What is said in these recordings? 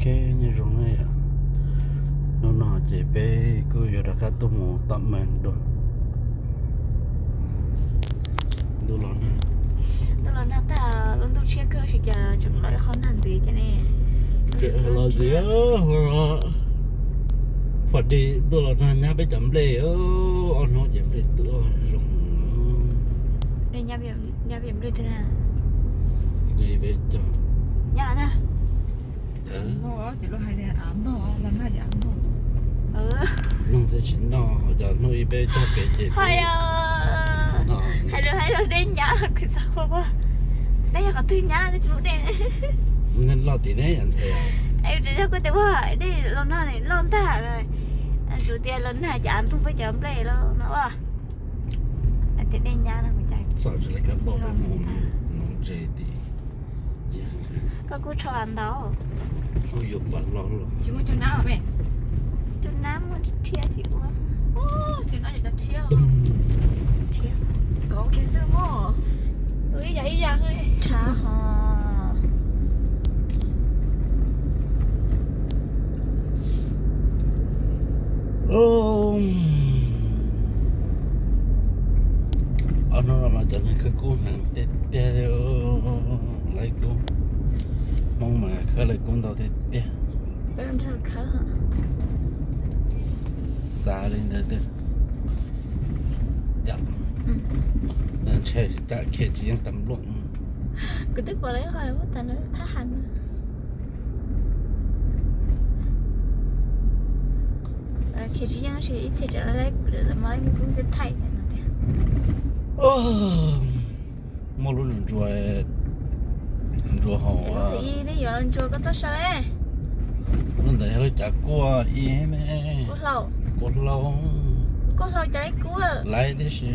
Nyob zoo na yom, hnub no ces peb kuj yuav rov qab tuaj mus tom mees dua. Ntuj los nag, ntuj los nag tag, lub ntuj tshiab kawg, tsis cas tseem los ib qho nag ntev thiab ne. Los ntev, pom dig ntuj los nag nyab peb cov nplej, ob hnub ces nplej twb zoo. Nyab peb nplej twg na? Nyab peb cov, nyab na. Mloog thiab tsis noj, cov hnub ib peb txoj kev ces hais rau hais rau dej nyab los kuv xav qhua quaj. Dej yog qhov twg nyab twb tsis muaj dej. Loj tim neb yom ntxhais. Es tsis yog kuv tias ua dej los nag loj ntag, tsuas tias los nag ces av npog peb cov nplej los no ua. Tias dej nyab no kuv cas txom tsis lawv kab npauj peb mus no ze tim. Koj kuj tsho vas ntau. Kuj yuav pas los los. Tsis muaj cov nab os me? Cov nab muaj thiab tsis ua. Cov nab yog cov thiab. Thiab. Kov kiag xwb mog. Ua ib yam ib yam. Tshav ho. Ob hnub no mas cov neeg khawb kub heev tiag tiag li. Lawv kub, Hmoob mas khawb lawv kub ntau tiag tiag. Xav li ntawd tiag. Ntshai tsam khiav tsis yeej tag npluaj. Kuv twb pom lawv qhov muab tas thab ham. Khiav tsis yeej ib txhia tseem lawv kuv lawv mas lawv kuv thaij no tiag. Muaj lub ntsuag, ntsuag hauv, nej yuav los ntsuag koj txoj saw. Lub ntawd yog lub cav kuaj ib me, kuaj hlau, kuaj hlau, kuaj hlau cav ib kub laiv tib si,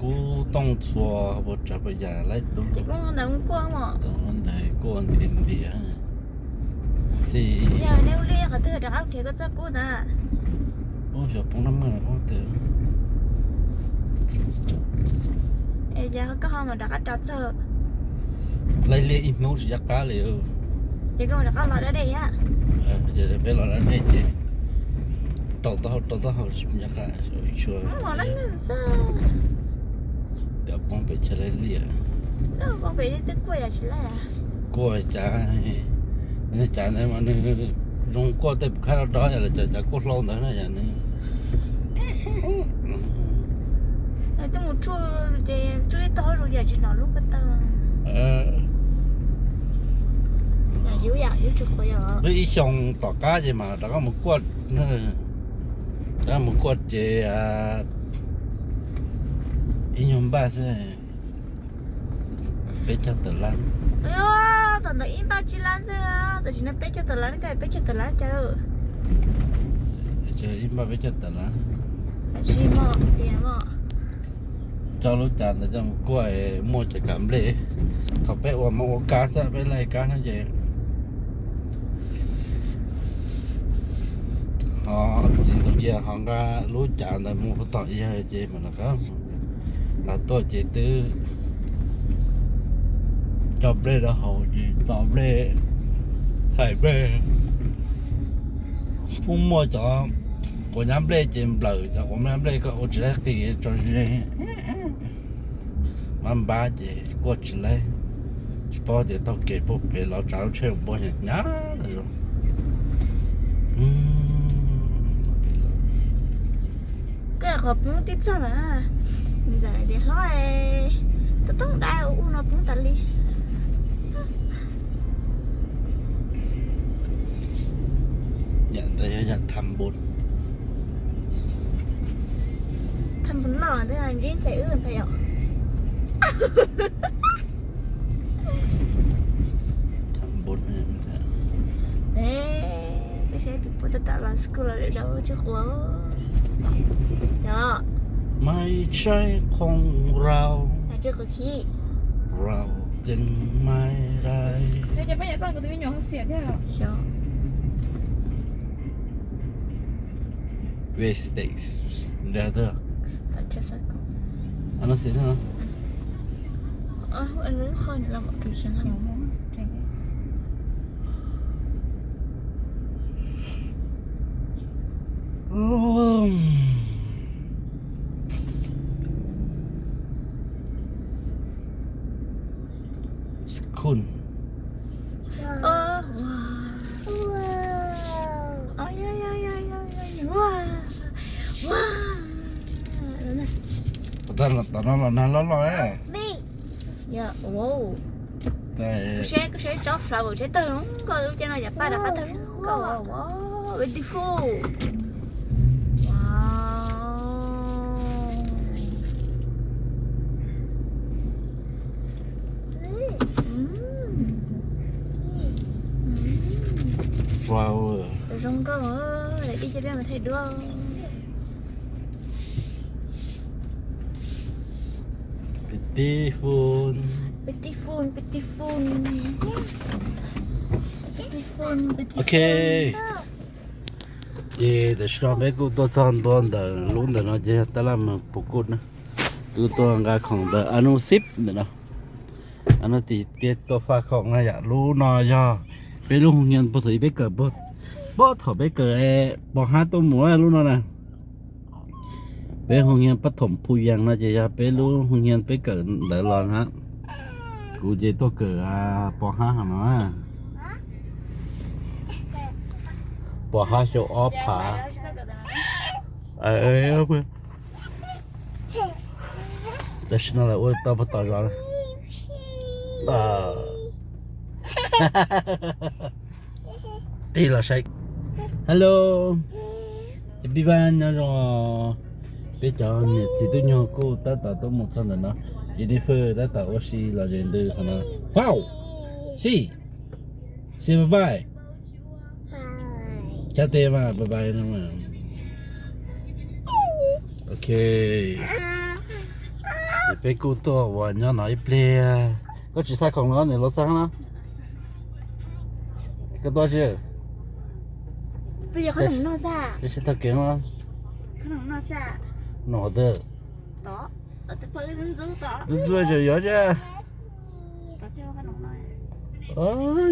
kub tooj txhua puas tsav puas yam laiv lub, ntawd kuaj, ntawd kuaj ntiav ntiav. Txij yog nej ua li qhov twg rov qab nrhiav koj txoj kub ntawd? Ub, xyov poob naj maj twg. Es yog koj ho mas rov qab rau txog. Laij liaj ib hnub tsis nco qab li. Ces koj rov qab los da dej thiab. Ces peb los da dej ces rau taub hau, rau taub hau tsis nco qab. Cov poob pem chaw laij liaj. Kuaj cas, cav ntawd mas nws zoo kuaj tej pus khab rov rov yam li cav kuaj hlau ntawd na yam nws. Twb mus tsuj ces tsuj ib tog zoo yam tsis hnov lub ko taw. Twb ib xyoo tom qab ces mas rov qab mus kuaj, rov qab mus kuaj ces ib nyuag npaj xwb. Peb caug tawm lab. Tam ntawd ib npaj tsib lab xwb, tam sim no peb caug tawm lab, peb caug tawm lab cas. Ib npaj peb caug tawm lab. Coj lub cav ntawd coj mus kuaj muaj cov kav nplej. Thaum peb ua mas ua kab xwb, peb laij kab xwb ces ho txiv ntoo cia ho nqa lub cav ntawd mus tom yawg ces mas rov qab los tuaj ces twb coj nplej rau hauv ces tom nplej, thaij nplej. Muaj muaj cov quav nyab nplej ces nplawm cov quav nyab nplej koj ua tsis laib qis tso ze. Mab npab ces kuaj tsis laib, tsis paub tias taug kev puag pem los tsav lub tsheb npua hnyav hnyav lawm. Koj qhov poob tib txog ntawd, ntxawm tias hlob, tau toob dai ua no poob tas li. Yam ntawd yog yam tham npun. Tham npun loj ntawd ntsib ntxhais wb ntag yom. Peb saib peb puas tab tom los school los zaum tsis quav. Yog. Maiv Tshaj Qhoom Rau. Rau Ceeb Maiv Rai. Ves States. Nrog twg? Ano xis no. School. Ơ, wow. Ơ, ya, ya, ya, ya, ya, wow. Wow. Tau no los nag loj loj. Yog, wow. Kuv seb, kuv seb tsob flower seb tawg zoo nkauj, lub caij no yam paj rov qab tawg zoo nkauj, wow, beautiful. Wow. Mm. Mm. Flower. Zoo nkauj, dej caj peb mus thaij duab. Beautiful. Beautiful, beautiful. Beautiful, beautiful. Ok. Ces tam sim no peb kuj tuaj txog ntua ntawm lub ntawm no ces yog tab laj mus puv kuj na. Twb tuaj nqa khoom ntawm Anub Xib ntawm no. Anub Xib tias tuaj faj khoom na yom. Lub no yog peb lub hoo hias puag thaum peb kawm, puag thaum peb kawm pos hab tuaj mus lub no na. Peb hoo hias pab thoom Phu Yees no ces yog peb lub hoo hias peb kawm ntawd los na. Kuv ces tuaj kawm pos hab hov no. Pos hab xyoo ob phav. Tam sim no lawv ua tau puag tom zos. Tig los saib. Hello. Happy birthday, nyob zoo. Peb cov niam txiv tub nyuag kuj tab tom tuaj mus txog ntawm no. Ces Jennifer tab tom ua si los ze ntws qhov no. Wow. Si. Si bye bye. Cab tes mas bye bye no mas. Ok. Ces peb kuj tuaj ua nyob no ib pliag. Koj tsis xa khoom los nws los xa no? Koj tuaj tsis? Twb yog qhov no xa. Twb tsis tau kev no. Qhov no xa. No twg? Twb tuaj tsis yuav tsis.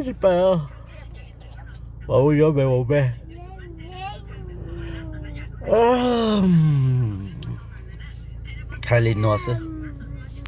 Tsis pais os. Ua yuav me ua me. Thaij li no xwb.